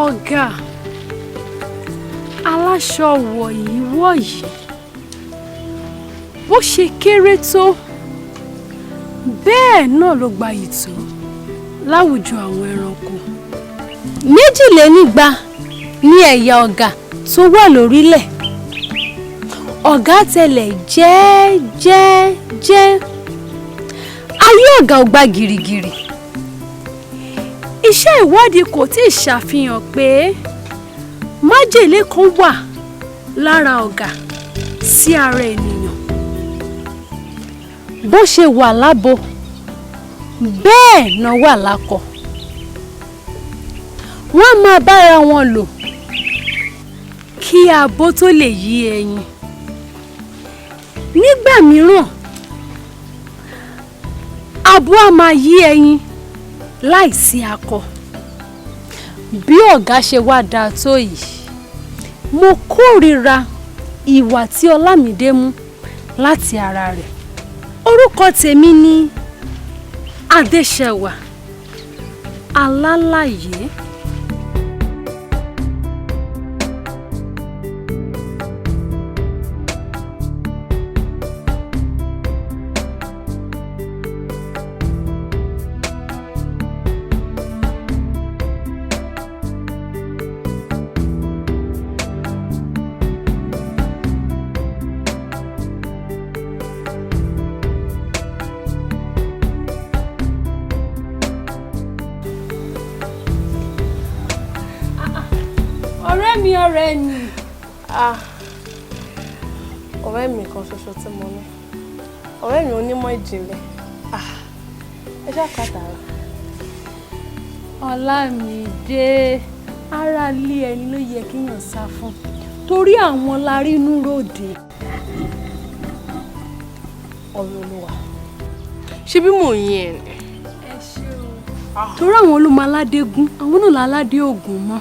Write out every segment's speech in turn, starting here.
Ọ̀gá aláṣọ wọ̀nyí wọ̀nyí, bó ṣe kéré tó bẹ́ẹ̀ náà ló gbayì tó láwùjọ àwọn ẹranko. 202 ní ẹ̀yà ọ̀gà tó wà lórílẹ̀. Ọ̀gá tẹlẹ̀ jẹ́ẹ́jẹ́jẹ́, ayé ọ̀gá ò gba gìrìgìrì. Iṣẹ́ ìwádìí kò tí ì ṣàfihàn pé májèlé kan wà lára ọ̀gá sí ara ènìyàn. Bó ṣe wà lábo bẹ́ẹ̀ náà wà lákọ, wọ́n á máa bára wọn lò kí abo tó lè yí ẹyin. Nígbà mìíràn, abo á máa yí ẹyin láìsí akọ. Bí ọ̀gá ṣe wá dáa tó yìí, mo kórìíra ìwà tí Ọlámídé mú láti ara rẹ̀. Orúkọ tèmi ni Adéṣẹwà Alálàyé. Ọ̀rẹ́ mi, ọ̀rẹ́ mi. Ah, ọ̀rẹ́ mi kan ṣoṣo tí mo ní, ọ̀rẹ́ mi onímọ̀ ìjìnlẹ̀. Ah, ẹ ṣáà kàtàrà. Ọlámídé, ara ilé ẹni ló yẹ kéèyàn sá fún, torí àwọn la rí inú ròde. Ọ̀rẹ́ olúwa, ṣé bí mò ń yín ẹ ni? Ẹ ṣé o. Torí àwọn ló máa aládé gún, àwọn náà láládé ògùn mọ́.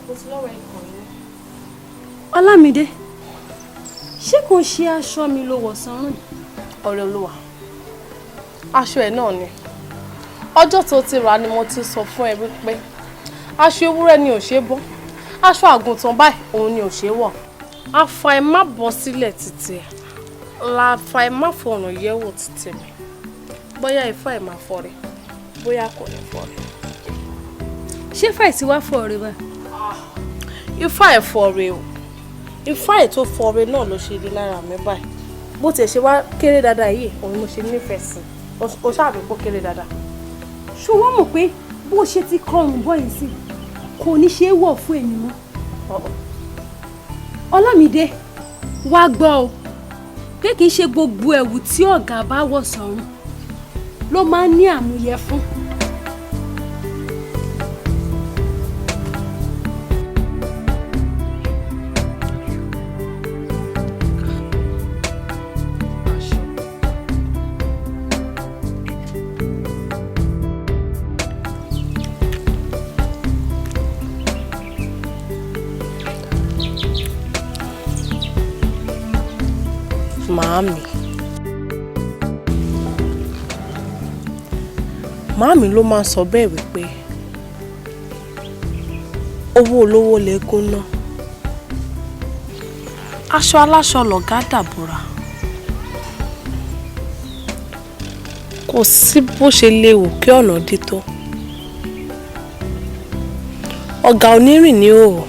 Mo ti lọ́rọ̀ ikàn yín. Ọlámídé, ṣé kò ṣe aṣọ mi ló wọ̀ sọ́rùn? Ọ̀rẹ́ olúwa, aṣọ ẹ̀ náà ni. Ọjọ́ tó ti rà ni mo ti sọ fún ẹ wípé aṣọ ewúrẹ́ ni ò ṣe é bọ́, aṣọ àgùntàn báyìí òun ni ò ṣe é wọ̀. Àfàìmá bọ́ sílẹ̀ títí ẹ̀ làfàìmá fọ̀rùn yẹ̀wò títí mi, bóyá ifá ẹ̀ máa fọ́ rẹ̀, bóyá kò ní fọ́ rẹ̀. Ṣé fàìsí wá fọ́ rẹ báyìí? Ifá ẹ̀ fọ́ rẹ̀ o. Ifá ẹ̀ tó fọ́ rẹ̀ náà ló ṣe rí lára mi báyìí. Bó tiẹ̀ ṣe wá kéré dáadáa yìí, òun mo ṣe nífẹ̀ẹ́ sí. O ṣáà rí pé ó kéré dáadáa. Ṣé wọ́n mọ̀ pé bó ṣe ti kọrùn bọ́ yìí sí kò ní ṣe é wọ̀ fún èmi mọ́? Ọlámídé, wá gbọ́ o, pé kì í ṣe gbogbo ẹ̀wù tí ọ̀gá bá wọ̀ sọ́rùn ló máa ń ní àmúyẹ fún. Màámi. Màámi ló máa ń sọ bẹ́ẹ̀ wípé owó olówó leégún ná, aṣọ aláṣọ lọ̀gá dàbúrà. Kò sí bó ṣe léwu kí ọ̀nà dí tó, ọ̀gá onírìn ní òòrùn.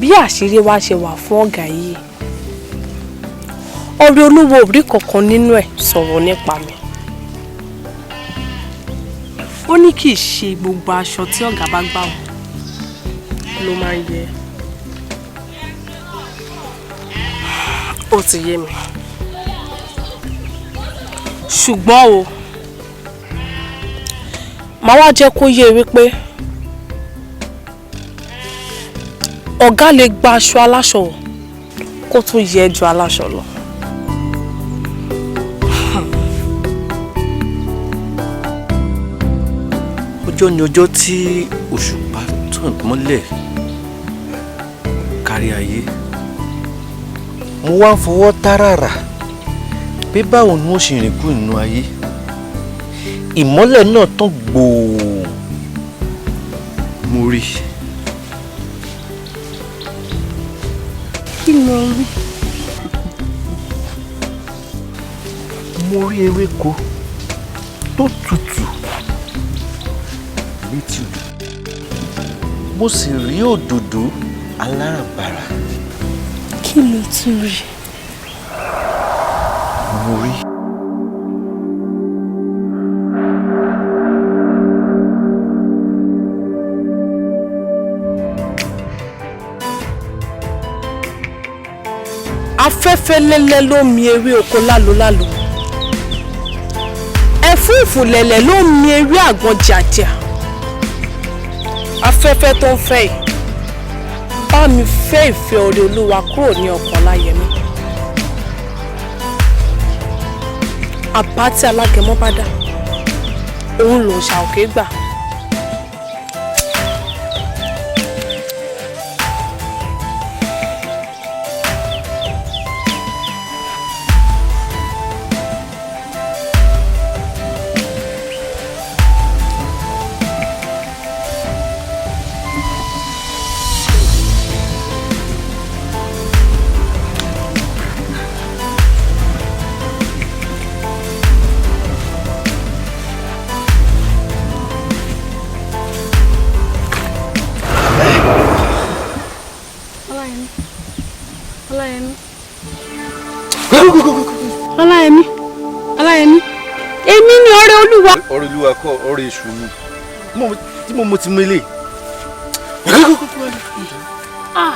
Bí àṣírí wa ṣe wà fún ọ̀gá yìí, ọ̀rẹ́ olówó orí kankan nínú ẹ̀ sọ̀rọ̀ nípa mi. Ó ní kì í ṣe gbogbo aṣọ tí ọ̀gá bá gbà wọ̀ ló máa ń yẹ. Ó ti yé mi. Ṣùgbọ́n o, màá wá jẹ́ kó yé wípé ọ̀gá lè gba aṣọ aláṣọ wọ̀ kó tún yẹ ju aláṣọ lọ. Ọjọ́ ni ọjọ́ tí òṣùpá tàn mọ́lẹ̀ kárí ayé. Mo wá ń fọwọ́ táràrà Pé báwo ni wọ́n ṣe rìn kúrò nínú ayé. Ìmọ́lẹ̀ náà tàn gbòò. Mo rí. Kí ló rí? Mo rí ewéko tó tutù létí odò. Mo sì rí òdòdó aláràbarà. Kí ló tún rí? Mo rí. Afẹ́fẹ́ lẹ́lẹ́ ló mi ewé oko lálólálò, ẹ̀fúùfù lẹ̀lẹ̀ ló mi ewé àgbọn jàjà. Afẹ́fẹ́ tó ń fẹ́ yìí bá mi fẹ́ ìfẹ́ oore Olúwa kúrò ní ọkàn Ọláyẹmí. Àbá tí alágẹmọ bá dá, òun lòún ṣàòkè gbà. Ọláyẹmí. Ọláyẹmí. Ọláyẹmí. Ọláyẹmí. Èmi ni ọ̀rẹ́ Olúwa. Ọ̀rẹ́ Olúwa kọ́, ọ̀rẹ́ èṣù ni. Tí mo ti mú ilé. Ah,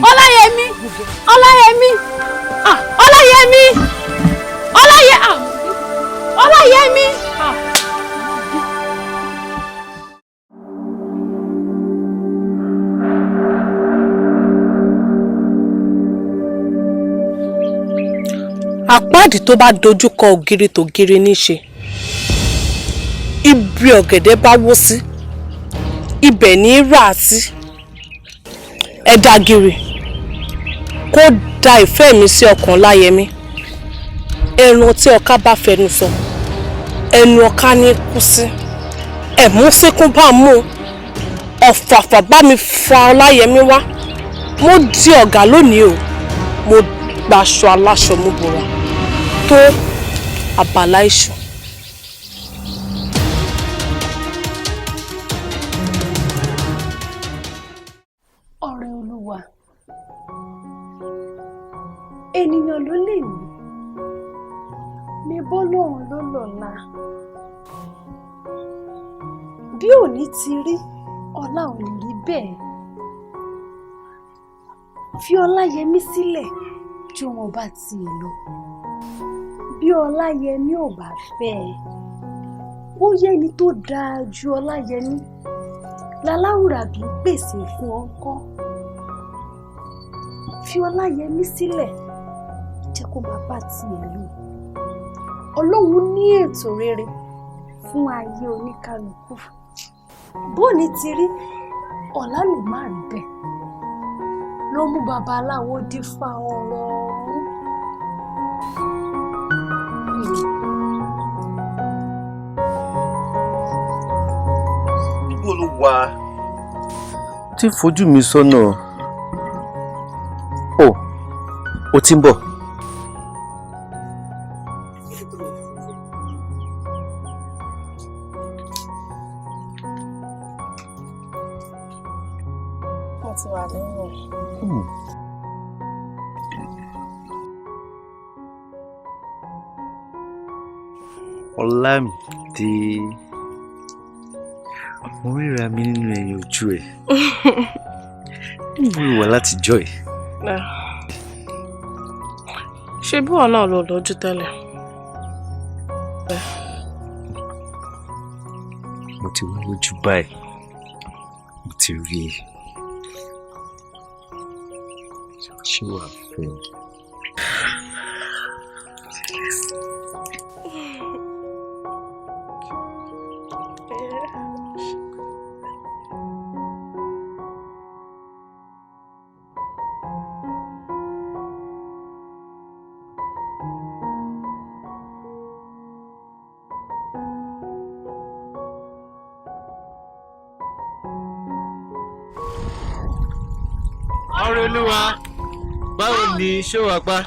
Ọláyẹmí. Ọláyẹmí. Ah, Ọláyẹmí. Ọláyẹ ah. Ọláyẹmí. Ah. Àpáàdì tó bá dojúkọ ògiri tògiri níṣe, ibi ọ̀gẹ̀dẹ̀ bá wó sí ibẹ̀ ní í rà á sí. Ẹ̀dá gìrì kó da ìfẹ́ mi sí ọkàn Ọláyẹmí. Ẹran tí ọká bá fẹnu sọ, ẹnu ọká ní í kú sí. Ẹ̀mú síkún bá mú ọ̀fàfà bá mi fa Ọláyẹmí wá. Mo di ọ̀gá lónìí o, mo gbaṣọ aláṣọ mú bora tó àbàlá èṣù. Ọ̀rẹ́ Olúwa, ènìyàn ló lè ní ní bọ́lọ́run ló lọ́la. Bí òní ti rí, ọ̀la ò lè rí bẹ́ẹ̀. Fi Ọláyẹmí sílẹ̀ ju wọn bá tiẹ̀ lọ. Bí Ọláyẹmí ò bá fẹ́ ẹ, ó yẹ ẹni tó dáa ju Ọláyẹmí láláwùrà bí ń pèsè fún ọ ńkọ́. Fi Ọláyẹmí sílẹ̀, jẹ́ kó máa bá tiẹ̀ lọ. Ọlọ́run ní ètò rere fún ayé oníkálukú. Bóni ti rí, ọ̀la lè má rí bẹ́ẹ̀. Ló mú babaláwo dífá ọ̀rọ̀ ọ̀hún. Níbo ló wà? Tí fojú mi sọ́nà. Ó, o ti ń bọ̀. Mo ti wà lẹ́yìn. Ọlámídé, mo ríra mi nínú ẹ̀yìn ojú ẹ̀. Níbo ló wà látijọ́ ẹ̀? Ṣé bí wọn náà lò lójú tẹ́lẹ̀? Mo ti wá lójú báyìí, mo ti rí ẹ. Ṣé wàá fẹ́ mi? Olúwa, báwo ni ṣé wàá pa?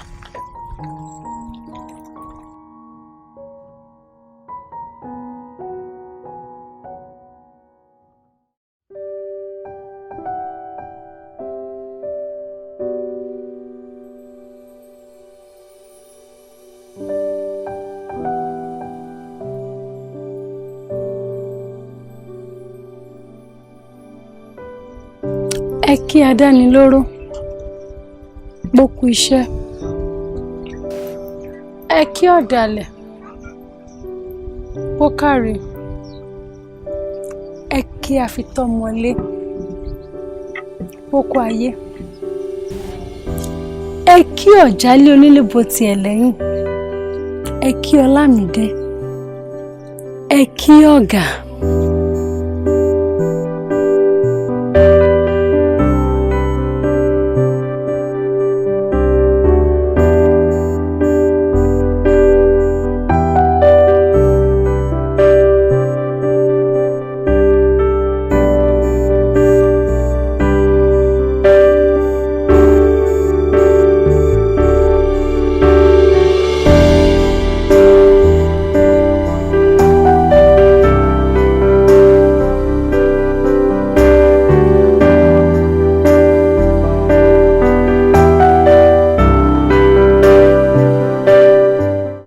Ẹ kí adánilóró bó kú iṣẹ́, ẹ kí ọ̀dàlẹ̀ bó káre, ẹ kí afitọ́mọlé bó kú ayé, ẹ kí ọ̀jálẹ̀ onílé bó tiẹ̀ lẹ́yìn, ẹ kí Ọlámídé, ẹ kí ọ̀gá.